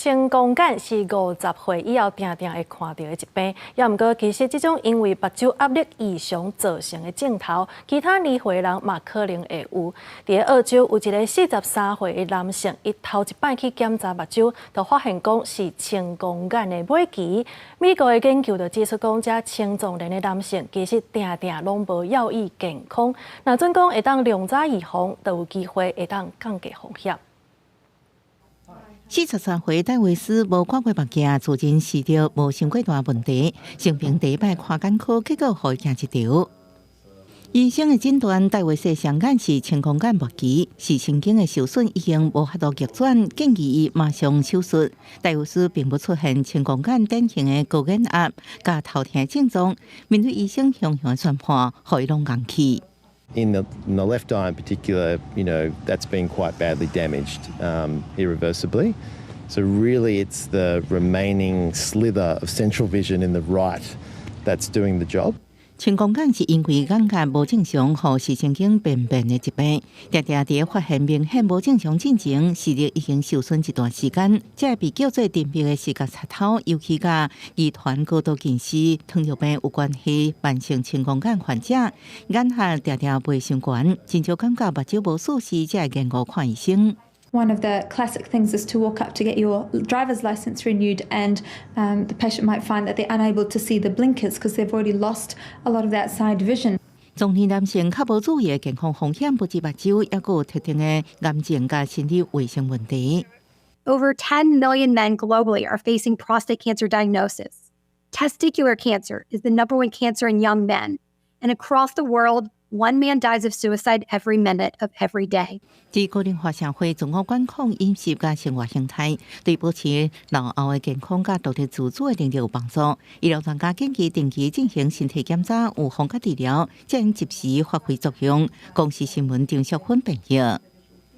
青光眼是50歲以後定定會看著的疾病，也毋過其實這種因為目睭壓力異常造成的症頭，其他年歲人嘛可能會有。佇澳洲有一个43歲的男性，伊頭一擺去檢查目睭，就發現講是青光眼的尾期。美國的研究就指出講，這青壯年的男性其實定定攏無留意健康，若準講會當良早預防，就有機會會當降低風險。43歲戴維斯無掛過目鏡，自認視力無傷過大問題，生平第一擺看眼科，結果予伊驚一趒。醫生的診斷，戴維斯雙眼是青光眼末期，視神經的受損已經無法度逆轉，建議伊馬上手術。戴維斯並無出現青光眼典型的高眼壓佮頭疼症狀，面對醫生雄雄的宣判，予伊攏戇去。 In the left eye in particular, that's been quite badly damaged irreversibly. So really, it's the remaining slither of central vision in the right that's doing the job. 青光眼是因為眼壓無正常，予視神經病變的疾病。常常佇發現明顯無正常進前，視力已經受損一段時間。這被叫做隱秘的視覺賊偷，尤其佮遺傳高度近視、糖尿病有關係，慢性青光眼患者眼壓常常袂傷懸，真少感覺目睭無舒適，才會延誤看醫生。 One of the classic things is to walk up to get your driver's license renewed, and the patient might find that they're unable to see the blinkers because they've already lost a lot of that side vision. 中年男性較無注意的健康風險，不止目睭，抑閣有特定的癌症佮心理衛生問題。 Over 10 million men globally are facing prostate cancer diagnosis. Testicular cancer is the number one cancer in young men. And across the world, one man dies of suicide every minute of every day. 這高齡化社會，自我管控飲食佮生活形態，對保持老後的健康佮獨立自主的能力有幫助。醫療專家建議定期進行身體檢查、預防佮治療，才能及時發揮作用。公視新聞張淑芬編譯。